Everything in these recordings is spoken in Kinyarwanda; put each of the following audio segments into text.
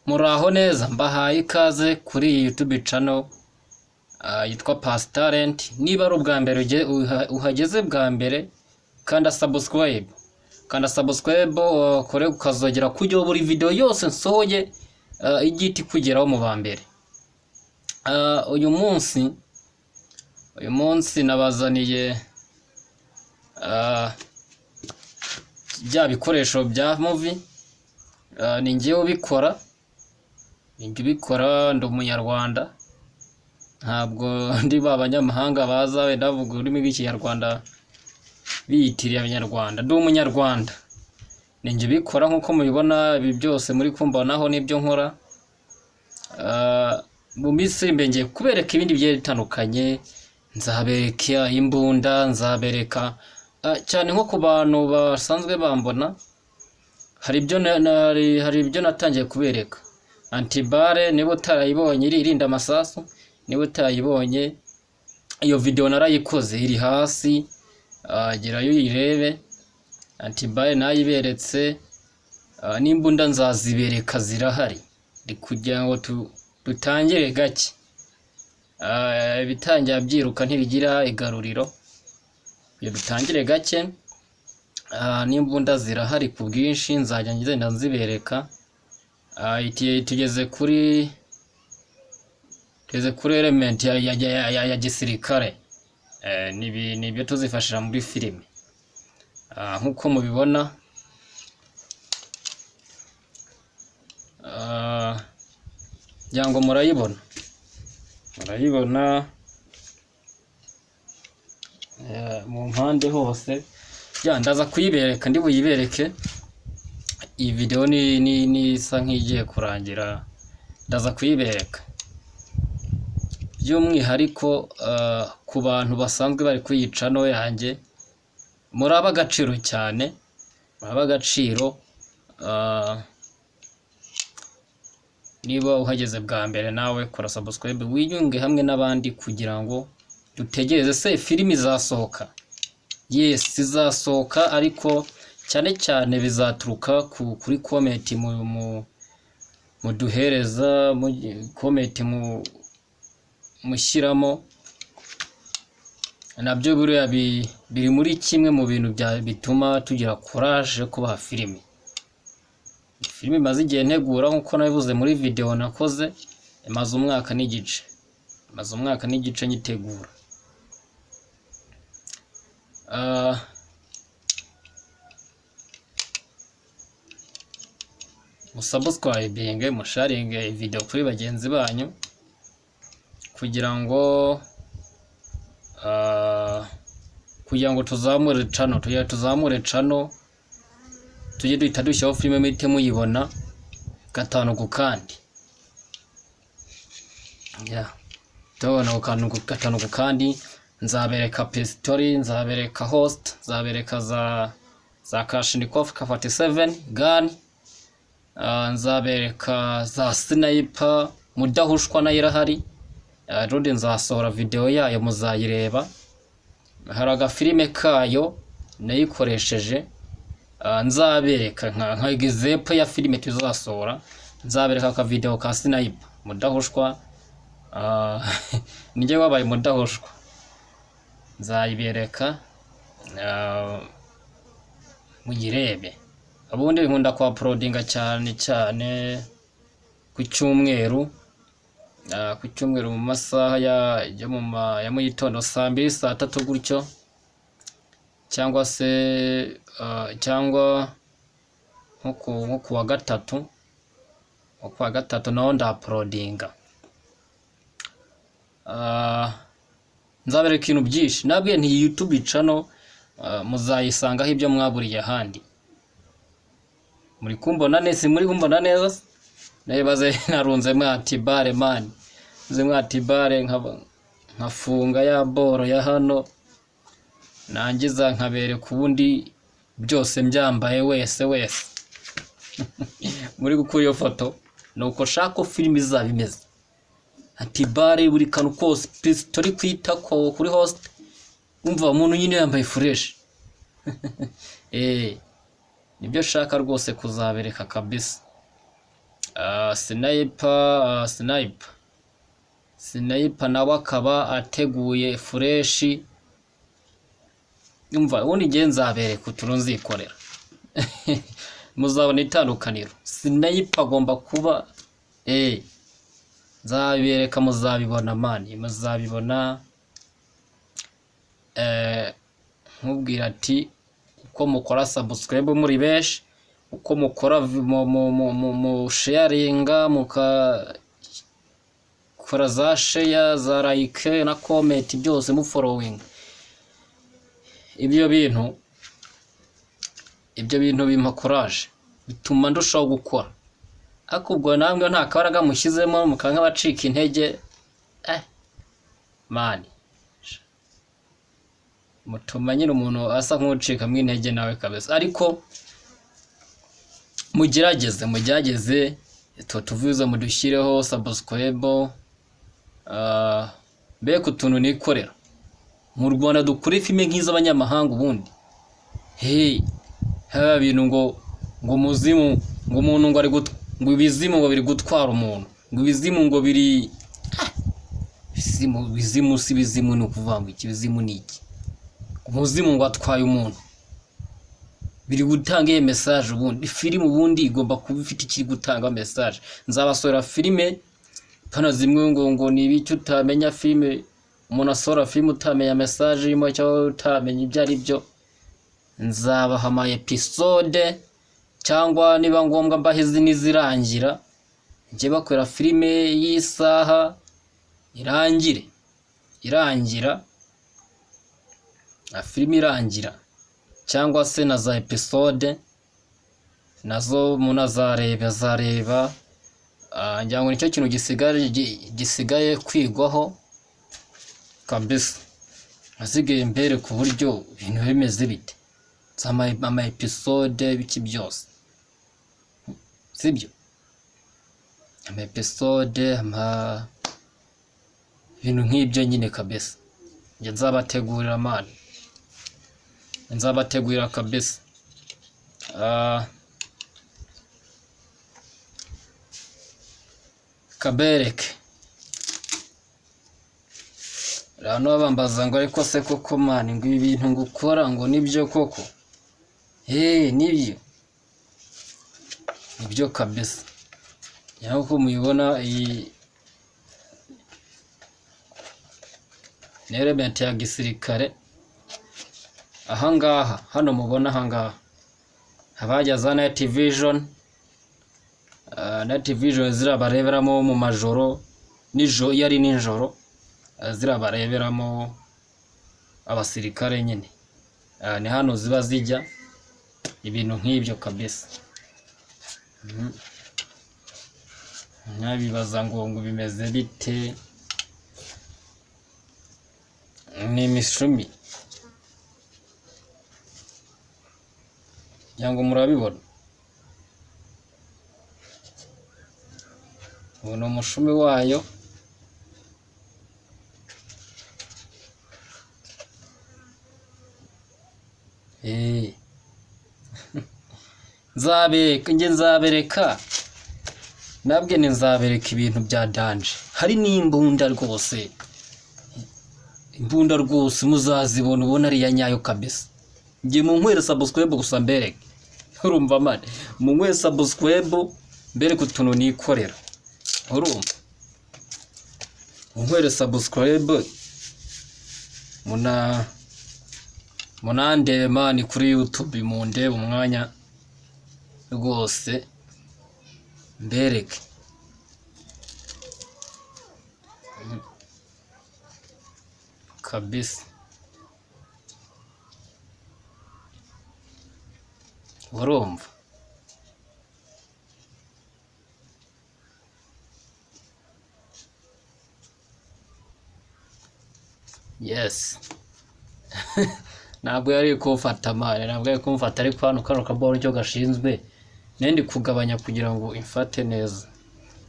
Muraho neza, mbahaye ikaze kuri iyi YouTube channel yitwa Pasi Talent. Niba ari ubwa mbere uhageze bwa mbere, kanda subscribe, kanda subscribe, ukore ukazogera kugira buri video yose nsohoye ijye ihita ikugeraho mu ba mbere. Uyu munsi nabazaniye bya bikoresho bya movie. Ni njyewe ubikora, ni njye ubikora, ndi Umunyarwanda, ntabwo ndi ba banyamahanga baza wenda bavuga ururimi rw'Ikinyarwanda biyitiriye Abanyarwanda. Ndi Umunyarwanda, ni njye ubikora nk'uko mubibona. Ibi byose muri kumbonaho nibyo nkora. Mu minsi iri imbere ngiye kubereka ibindi bigiye bitandukanye, nzabereka imbunda, nzabereka cyane nko ku bantu basanzwe bambona, hari ibyo natangiye kubereka. Anti-balle, niba utarayibonye, iri irinda amasasu, niba utayibonye iyo video narayikoze, iri hasi, gerayo uyirebe. Anti-balle nayiberetse, n'imbunda nzazibereka, zirahari. Ndi kugira ngo dutangire gake. Ibitangira byiruka ntibigira igaruriro. Kugira dutangire gake, n'imbunda zirahari ku bwinshi, nzajya ngenda nzibereka. Tugeze kuri element ya gisirikare. Ni ibyo tuzifashisha muri filime. Nk'uko mubibona, ngira ngo murayibona mu mpande hose. Ya, ndaza kuyibereka, ndi buyibereke. Iyi video ni isa nk'igiye kurangira, ndaza kuyibereka by'umwihariko ku bantu basanzwe bari kuri iyi channel yanjye. Muri ab'agaciro cyane, muri ab'agaciro. Niba uhageze bwa mbere nawe, kora subscribe, wiyunge hamwe n'abandi kugira ngo dutegereze se filimi izasohoka. Yes, izasohoka, ariko cyane cyane bizaturuka kuri comment muduhereza, comment mushyiramo. Nabyo buriya biri muri kimwe mu bintu bituma tugira courage yo kubaha filimi. Filimi imaze igihe ntegura, nk'uko nabivuze muri video nakoze, imaze umwaka n'igice, imaze umwaka n'igice nyitegura. Musubscribinge, musharinge video kuri bagenzi banyu kugira ngo tuzamure channel, tugira tuzamure channel, tujye duhita dushyiraho filime muhite muyibona gatanu ku kandi. Yeah. Tubona ku kantu gatanu ku kandi. Nzabereka pistori, nzabereka host, nzabereka za Kalashnikov K47 gun, nzabereka za sniper Mudahushwa, nayo irahari. Rundi nzasohora video yayo muzayireba, hari agafilime kayo nayikoresheje. Nzabereka nka example ya filime tuzasohora, nzabereka aka video ka sniper Mudahushwa. Nijye wabaye Mudahushwa, nzayibereka muyirebe. Ubundi nkunda kwa uploadinga cyane cyane ku cyumweru, ku cyumweru mu masaha ya mu gitondo, saa 2, saa 3 gutyo, cyangwa se cyangwa nko ku wa gatatu, nko ku wa gatatu naho ndauploadinga. Nzabereka ibintu byinshi. Nabwiye nti iyi YouTube channel muzayisangaho ibyo mwaburiye ahandi. Muri kumbona neza? Muri kumbona neza se? Nibaze narunzemo anti-balle man, nzemo anti-balle, nkafunga ya boro ya hano, nangiza nkabereka ubundi byose mbyambaye wese wese. Muri gukura iyo foto, nuko nshaka ko filime izaba imeze: anti-balle, buri kantu kose, pistori kwita ko kuri host, umva umuntu nyine yambaye fresh. Nibyo nshaka rwose kuzabereka kabisa. Sniper nawe akaba ateguye fresh. Umva, ubundi ngiye nzabereka utuntu nzikorera, muzabona itandukaniro. Sniper agomba kuba nzabereka, muzabibona man, muzabibona. Nkubwira ati uko mukora subscribe muri benshi, uko mukora mu sharinga, mukakora za share, za like na comment, byose mu following, ibyo bintu bimpa courage, bituma ndushaho gukora. Ariko ubwo namwe nta kabaraga mushyizemo, mukaba nk'abacika intege, man, mutuma nyine umuntu asa nk'ucikamo intege nawe kabisa. Ariko mugerageze, mugerageze tuvuze, mudushyireho subscribe, mbega utuntu nikorera mu Rwanda, dukore filime nk'iz'abanyamahanga. Ubundi hey, haba bintu ngo muzimu, ngo umuntu ngo ari ngo ibizimu ngo biri gutwara umuntu, ngo ibizimu ngo biri ibizimu, ibizimu si ibizimu, ni ukuvuga ngo iki? Ibizimu ni iki? Umuzimu ngo atwaye umuntu, biri gutanga iyo message. Ubundi filime ubundi igomba kuba ifite ikiri gutanga message. Nzabasohora filime hano zimwe ngo ni ibiki utamenya filime, umuntu asohora filime utamenya message irimo cyangwa utamenya ibyo ari byo. Nzabaha ama episode, cyangwa niba ngombwa mbahe izi n'izirangira, njye bakorera filime y'isaha irangire, irangira na filime irangira, cyangwa se na za episode nazo umuntu azareba. Ngira ngo nicyo kintu gisigaye kwigwaho kabisa. Hasigaye mbere ku buryo ibintu bimeze bite, ama episode, biki byose, sibyo? Ama episode, ama ibintu nk'ibyo nyine kabisa. Njye nzabategurira man, nzabategurira kabisa. Kabereke hano bambaza ngo ariko se koko man, ngo ibi bintu ngo ukora ngo nibyo koko? Nibyo, nibyo kabisa. Nkuko mubibona, iyi ni element ya gisirikare. Ahangaha hano mubona, ahangaha haba hajya za night vision. Night vision ziriya bareberamo mu majoro, nijoro, iyo ari nijoro, ziriya bareberamo abasirikare nyine. Ni hano ziba zijya, ibintu nk'ibyo kabisa. Nkabibaza ngo bimeze bite? Ni imishumi, ngira ngo murabibona. Ubu ni umushumi wayo. Nzabereka, njye nzabereka, nabwe ni nzabereka ibintu bya danger. Hari n'imbunda rwose, imbunda rwose muzazibona, ubona ari iya nyayo kabisa. Njye munkwere subscribe gusa mbereke, urumva man? Munkwere subscribe mbereke utuntu nikorera, urumva? Munkwere subscribe, munandebe man kuri YouTube, mundebe umwanya rwose mbereke kabisa, urumva? Yes, ntabwo yari kumfata man, ntabwo yari kumfata. Ariko hano kano kaboro nicyo gashinzwe, nari kugabanya kugira ngo imfate neza.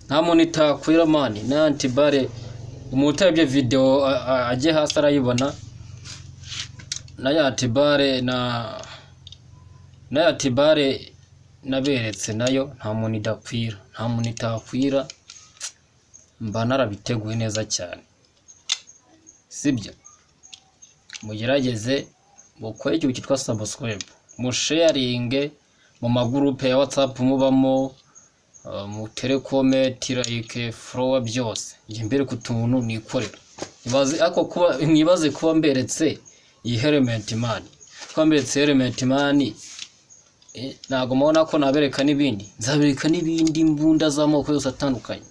Nta muntu itakwira man, na anti-balle. Umuntu utarebye video ajye hasi arayibona. Na ya anti-balle, na ya anti-balle naberetse nayo nta muntu idakwira, nta muntu itakwira, mba narabiteguye neza cyane, sibyo? Mugerageze mukore ikintu cyitwa subscribe, musharinge mu magurupe ya WhatsApp mubamo, mutere comment, like, follow, byose. Njye mbereke utuntu nikorera. Ibaze ariko kuba mwibaze kuba mberetse iyi helmet man, kuba mberetse helmet man, ntabwo mubona ko nabereka n'ibindi, nzabereka n'ibindi, mbunda z'amoko yose atandukanye,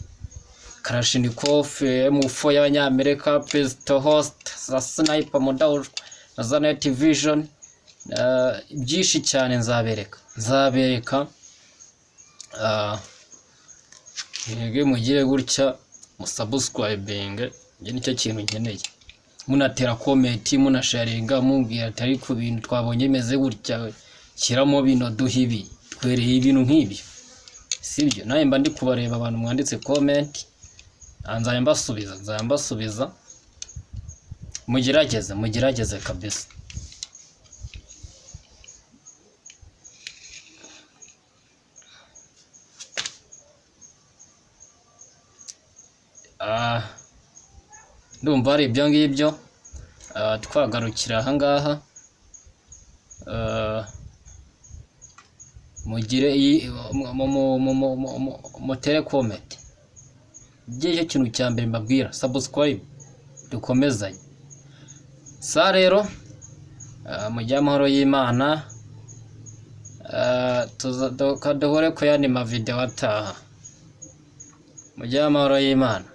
Kalashnikov, M4 y'Abanyamerika, pistol host, za sniper model na za night vision, byinshi cyane nzabereka, nzabereka. Mwebwe mugire gutya musubscribinge, njye nicyo kintu nkeneye. Munatera comment, munasharinga, mubwira ati ariko ibintu twabonye bimeze gutya, shyiramo bino, duhe ibi, twereye ibintu nk'ibyo, sibyo? Nawe mba ndi kubareba, abantu mwanditse comment, nzajya mbasubiza, nzajya mbasubiza. Mugerageze, mugerageze kabisa. Ndumva ari ibyo ngibyo. Twagarukira aha ngaha. Mugire mutere comment, icyo kintu cya mbere mbabwira, subscribe, dukomezanye. Sa rero, mugire amahoro y'Imana, duhure ku yandi mavideo ataha. Mugire amahoro y'Imana.